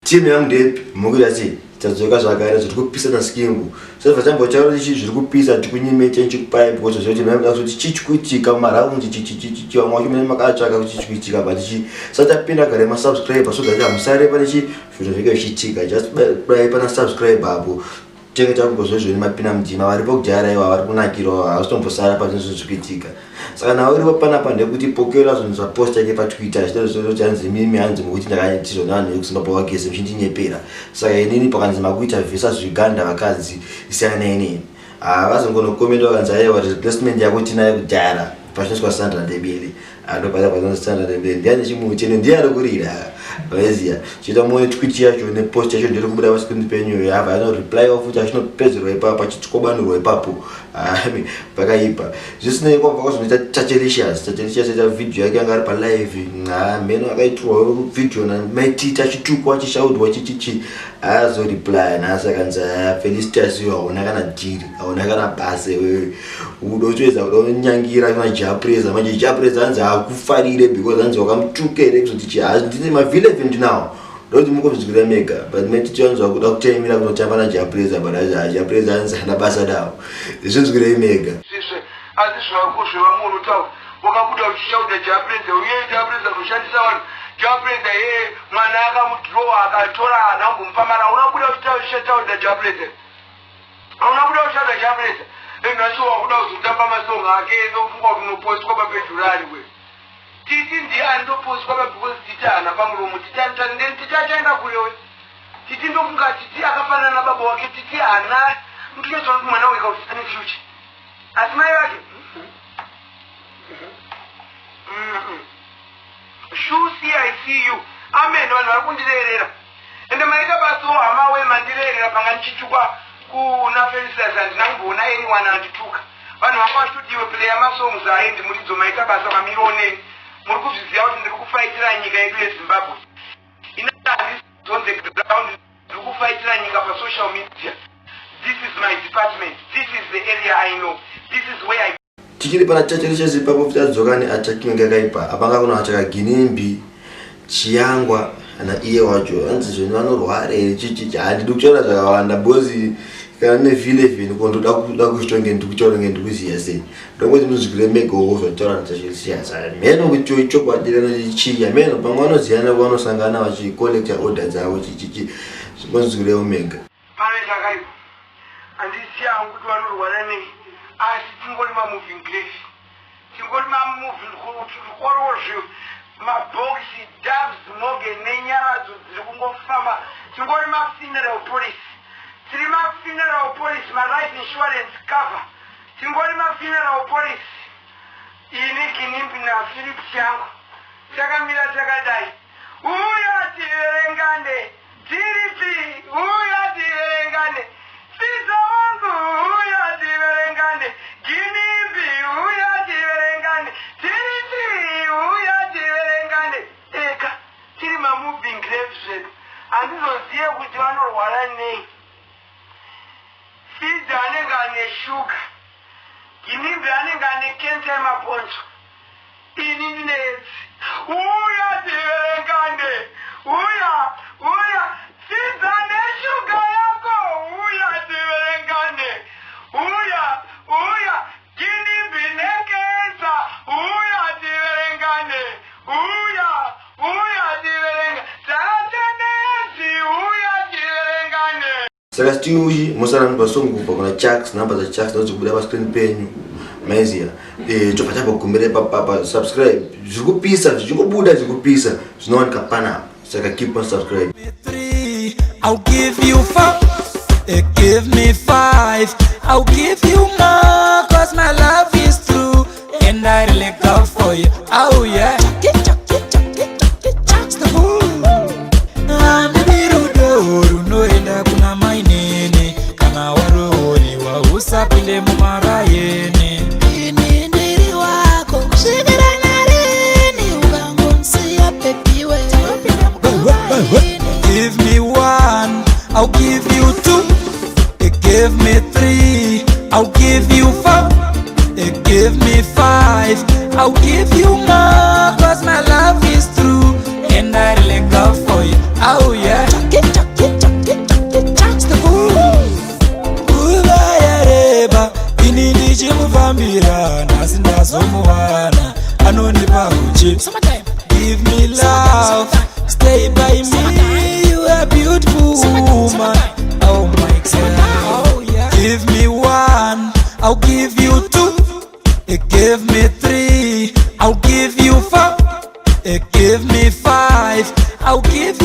Team yangu ndepi mukuita sei? Tadzoka zvakare zviri kupisa naSkimbo. Sezva tambotaura kuti chii zviri kupisa tikunyime chenchi kupai because zvoti maimuda kuti chii chikuitika mumaraundi chichichichi vamwe vacho mune makatsvaka kuti chii chikuitika but chii sati tapinda kare masubscriber so that hamusare pane chii zvinhu zvinenge zvichiitika just bai pana subscribe apo tenge takungozvezvoni mapinda mudima varipo kudhara iwa vari kunakirwa havasitombosara pane zvinhu zviri kuitika saka nhau iripo panapa ndekuti pokela zvinhu zvapost yake patwitter achitarizoti hanzi mimi hanzi mukuti ndakaitizwa nevanhu vekuzimbabwe vageze muchindinyepera saka inini pakanzi makuita vhesa zviganda vakadzi siyanai neni vazongonokomenda vakanzi aiwa replacement yako tinayo kudhara pachinoiswa Sandra Ndebele andopata panonzi Sandra Ndebele ndiani chimuti ende ndiye ari kurira vaiziya chiita muone tweet yacho nepost yacho ndiri kubuda pascreen penyu yava anoreply futi achinopedzerwa ipapo achitikobanurwa ipapo. Pakaipa zvisinei kwabva kwazonoita Tatelicious. Tatelicious aita video yake anga ari palive mheno akaitirwa video namaititi achitukwa achishaudwa chichichi azoreply nhasi akanzi Felicitas iwe hauna kana dhiri hauna kana basa iwewe udotoedza kuda kunyangira kuna Japreza manje Japreza hanzi hakufarire because hanzi wakamutuka here kuzoti chi ndine mavillage ndinawo ndokuti mukozvizwira mega but maititi vanzi vakuda kutaimira kunotamba naJapreza but hanzi Japreza hanzi hana basa nawo zvinzwirei mega. Siswe asi zvako zvevamwe unotaura wakabuda uchishauda Japreza uye Japreza unoshandisa vanhu Japreza yee mwana akamudhirowa akatora haana kumbomupa mari hauna kubuda uchishauda Japreza hauna kubuda uchishauda Japreza nhasi wakuda kuzotamba masong ake ndofunga kuti unopostwa papejurari we Titi ndiye anotopostwa pa because Titi haana pamuromo Titi anotaura then Titi achaenda kure we Titi ndofunga Titi akafanana nababa wake Titi haana ndinozoona kuti mwana weka kuti ane future asi mai vake shusi I see you amen vanhu vari kundireerera ende maita basawo hama we mandireerera panga ndichitukwa kuna Felicitas handina kumboona anyone andituka vanhu vanga vachitoti iwe player masongs aendi muridzo maita basa mamiro oneni muri kuzviziva kuti ndiri kufaitira nyika yedu yeZimbabwe ina on the ground ndiri kufaitira nyika pasocial media. This is my department, this is the area I know, this is where I Tichiri pana Tatelicious ipapo tadzoka neattack inenge yakaipa apanga kuno ataka Ginimbi Chiyangwa na iye wacho hanzi zvenyu vanorwara here chichichi handidi kutaura zvakawanda because kana ne V11 ko ndoda kuda kuzvitonge ndikutaura nge ndikuziya sei ndongoti munzwikire mega wo zvataura naTatelicious mheno kuti chokwadi kana chii mheno pamwe vanoziyana vanosangana vachicollecta order dzavo chichichi munzwikirewo mega. Pane chakaipa handizivi hangu kuti vanorwara nei asi tingori mamoving grave tingori mamoving korozve mabhokisi Dubs Morgan nenyaradzo dziri kungofamba tingori mafuneral policy tiri mafuneral policy malife insurance cover tingori mafuneral policy ini Ginimbi naPhilip Chiyangwa takamira takadai uya tiverengane tiripi uya tiverengane Siza wangu uya tiverengane Ginimbi uya tiverengane tiripi uya tiverengane eka tiri mamoving grave zvedu handizozive kuti vanorwara nei Fidza anenge ane shuga Ginimbi anenge ane kensa yemabhonzo ini ndine edzi uya tiverengane uya uya Fidza neshuga yako uya tiverengane uya uya Ginimbi nekensa uya tiverengane uya uya tiverenga tate needzi uya tiverengane. Saka stiuchi musara pasong kubva kuna Chucks number dzaChucks ndodzobuda pascreen penyu maiziya tobva tambogumira ipapapa subscribe zviri kupisa zvichingobuda zviri kupisa zvinowanika panapa saka keep on subscribe. Three, I'll give you four. Give me five. I'll give you more. 'Cause my love is true. And I really go for you. Oh yeah. Chucky, chucky, chucky, chucky, chucks the fool. Handidi rudo runoenda kuna mainini kana warooriwa usapinde mumarayeni. Ini ndiri wako kusvikira narini ukangonisiya baby we Give me one, I'll give you two. Give me three, I'll give you four. Give me five, I'll give you more. 'Cause my love is true. And I really go for you. Oh yeah. Chucky, Ndichimufambira, nhasi ndazomuwana, anondipa uchi. Give me love, stay by me. You are beautiful woman. Oh my God. Give me one, I'll give you two. Give me three, I'll give you four. Give me five, I'll give